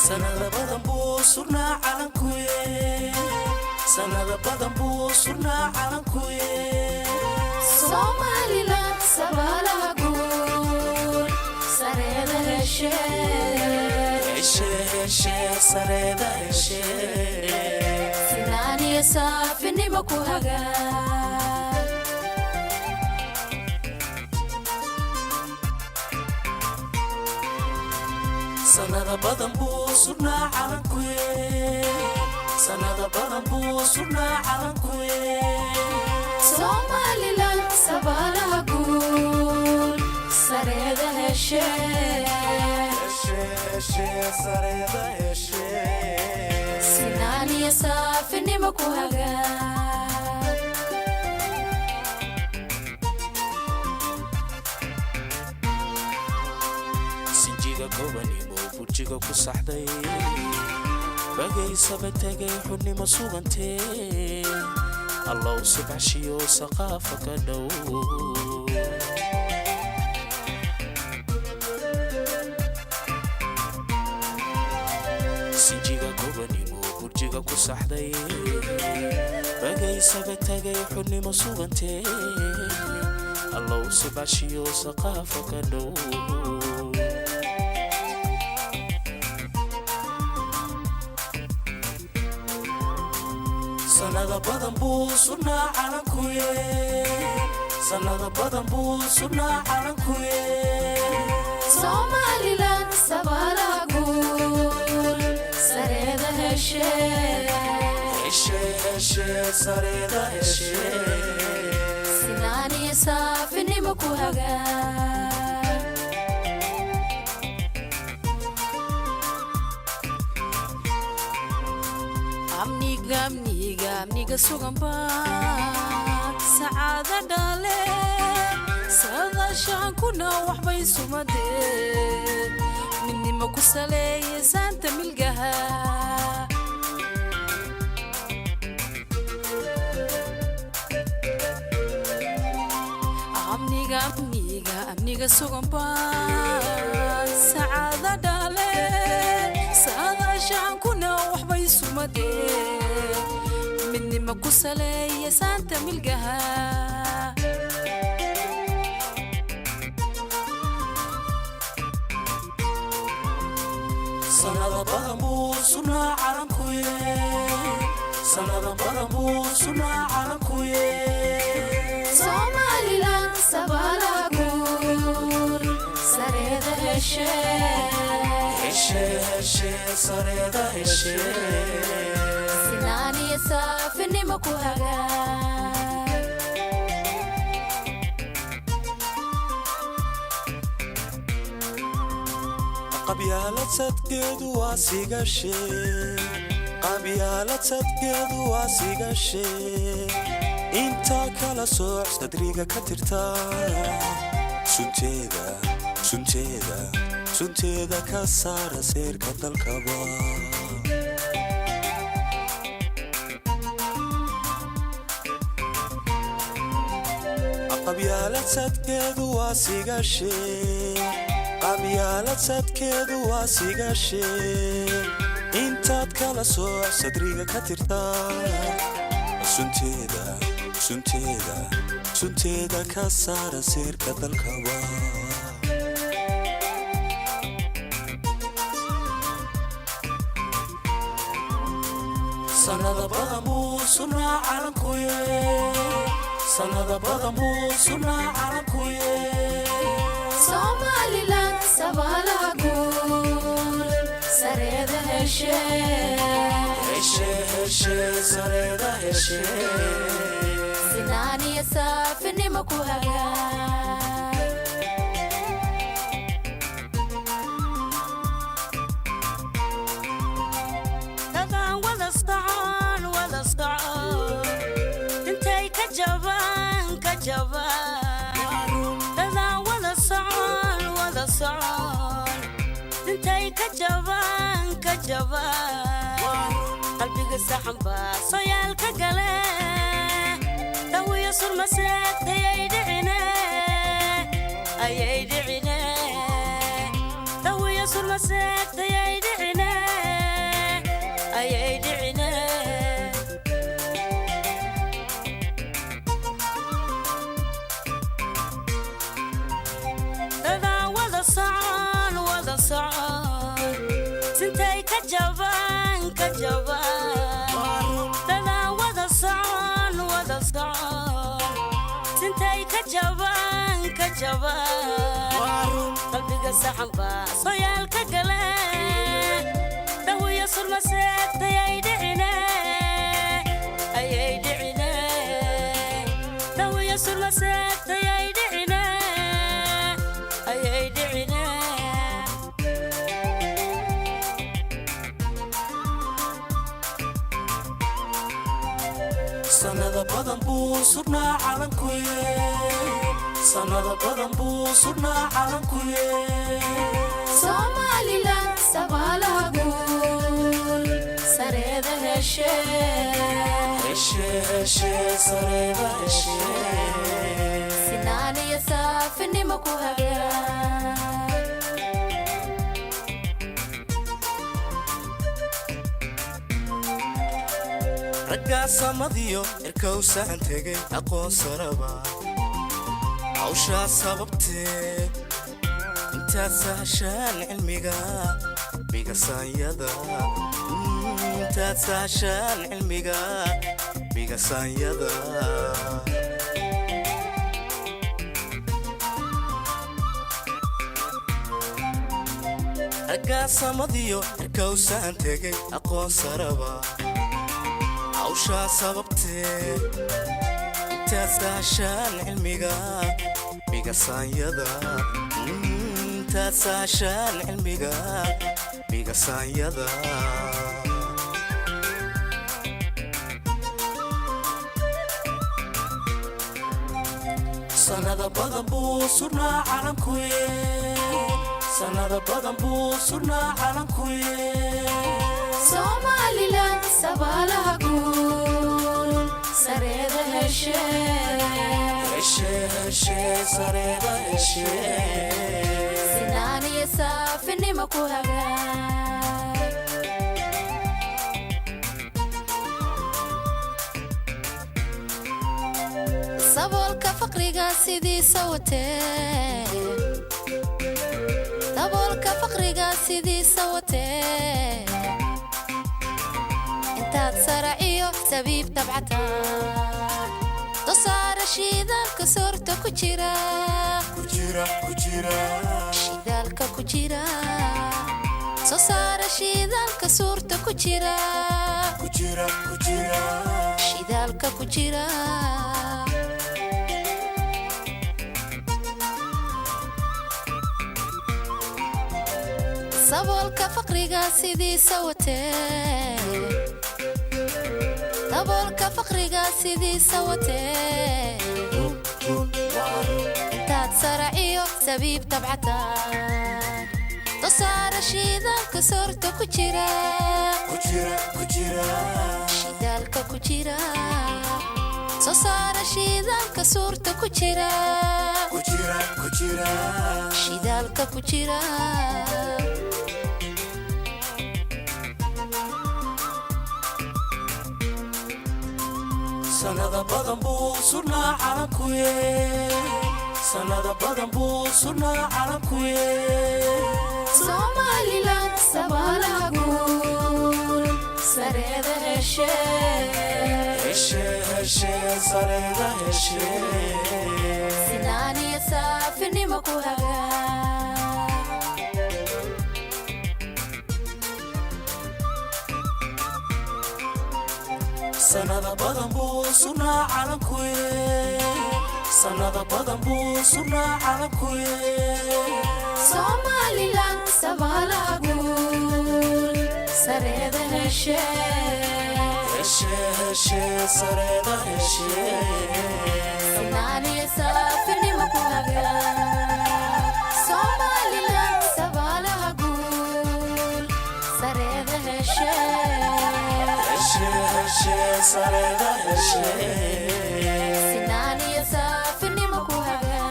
Sanada badan buu surnaa calankuye, sanada badan buu surnaa calankuye. Somaliland sabaalaha guul sareeda heshe. Heshe, heshe, sareeda heshe. Sinaaniyo saafinimo ku hagaa. Sanada badan buu surnaa calankuye, sanada badan buu surnaa calankuye. Somaliland sabaalaha guul sareeda heshe. Heshe, heshe, sareeda heshe. Sinaaniyo saafinimo ku hagaa. Sinjiga gobanimo burjiga ku saxday, bagaysaba tegay xudnimo sugantee, Allow sibxshiyo saqaafa ka dhow. Sinjiga gobanimo burjiga ku saxday, bagaysaba tegay xudnimo sugantee, Allow sibxshiyo saqaafa ka dhow. Sanada badan buu surnaa calankuye, sanada badan buu surnaa calankuye. Somaliland sabaalaha guul sareeda heshe. Heshe, heshe, sareeda heshe. Sinaaniyo saafinimo ku hagaa. Amniga, amniga, amniga suganba sacaada dhale, saadaashaankuna waxbay sumadeen, midnimo ku saleeye saanta milgaha. Amniga, amniga, amniga suganba sacaada dhale, saadaashaankuna waxbay sumadeen, midnimo ku saleeye saanta milgaha. Sanada badan buu surnaa calankuye, sanada badan buu surnaa calankuye. Somaliland sabaalaha guul sareeda heshe. Heshe, heshe, sareeda heshe. Sinaaniyo saafinimo ku hagaa. Qabyaalad sadkeedu waa sigashe, qabyaalad sadkeedu waa sigashe, intaa kala sooc sadriga ka tirta, sunteeda, sunteeda, sunteeda ka saara seerka dalkaba. Qabyaalad sadkeedu waa sigashe, qabyaalad sadkeedu waa sigashe, intaad kala sooc sadriga ka tirta, sunteeda, sunteeda, sunteeda ka saara seerka dalkaba. Sanada badan buu surnaa calankuye, sanada badan buu surnaa calankuye. Somaliland sabaalaha guul sareeda heshe. Heshe, heshe, sareeda heshe. Sinaaniyo saafinimo ku hagaa. Dadaan wada socon, wada socon, intay ka jabaan, ka jabaan. Dadaan wada socon, wada socon, intay ka jabaan, ka jabaan. Qalbiga saxan baa soyaalka gale, dawiyo surmaseegtayay dhicine, ayay dhicine, dawiyo surmaseegtayay dhicine. Jabaan ka jabaan, qalbiga saxan baa sooyaalka gale. Dhawiyo surmaseegtay ay dhicine, ayay dhicine. Dhawiyo surmaseegtay ay dhicine, ayay dhicine. Sanada badan buu surnaa calankuye, sanada badan buu surnaa calankuye. Somaliland sabaalaha guul sareeda heshe. Heshe, heshe, sareeda heshe. Sinaan iyo saafinimo ku hagaa. Raggaa samadiyo irkowsaan tegay, aqoon saraba hawshaa sababtee intaad sahashaan cilmiga bigasaanyada, intaad sahashaan cilmiga bigasaanyada. Raggaa samadiyo irkowsaan tegay, aqoon saraba hawshaa sababtee intaad sahashaan cilmiga bigasaanyada, intaad sahashaan cilmiga bigasaanyada. Sanada badan buu surnaa calankuye, sanada badan buu surnaa calankuye. Somaliland sabaalaha guul sareeda heshe. Heshe, heshe, sareeda heshe. Sinaan iyo saafinimo ku hagaa. Saboolka faqriga sidiisa watee, daboolka faqriga sidiisa watee, intaad saraciyo sabiib tabcataan, dosaara shiidaalka soorta ku jira. Ku jira, ku jira. Shidaalka ku jira, soo saara shidaalka suurta ku jira. Ku jira, ku jira. Shidaalka ku jira. Saboolka faqriga sidiisa watee, daboolka faqriga sidiisa watee, intaad saraciyo sabiib tabcataan, dosaara shidaalka soorta ku jira. Ku jira, ku jira. Shidaalka ku jira, soo saara shidaalka suurta ku jira. Ku jira, ku jira. Shidaalka ku jira. Sanada badan buu surnaa calankuye, sanada badan buu surnaa calankuye. Somaliland sabaalaha guul sareeda heshe. Heshe, heshe, sareeda heshe. Sinaan iyo saafinimo ku hagaa. Sanada badan buu surnaa calankuye, sanada badan buu surnaa calankuye. Somaliland sabaalaha guul sareeda heshe. Heshe, heshe, sareeda heshe. Sinaan iyo saafinimo ku hagaa. Somaliland sabaalaha guul sareeda heshe. Heshe, heshe, sareeda heshe. Sinaan iyo saafinimo ku hagaa.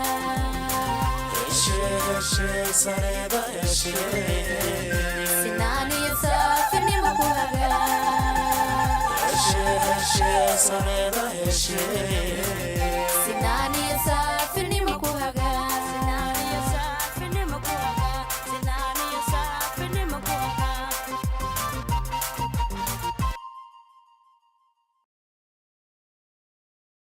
Heshe, heshe, sareeda heshe. Sinaan iyo saafinimo ku hagaa. Heshe, heshe, sareeda heshe.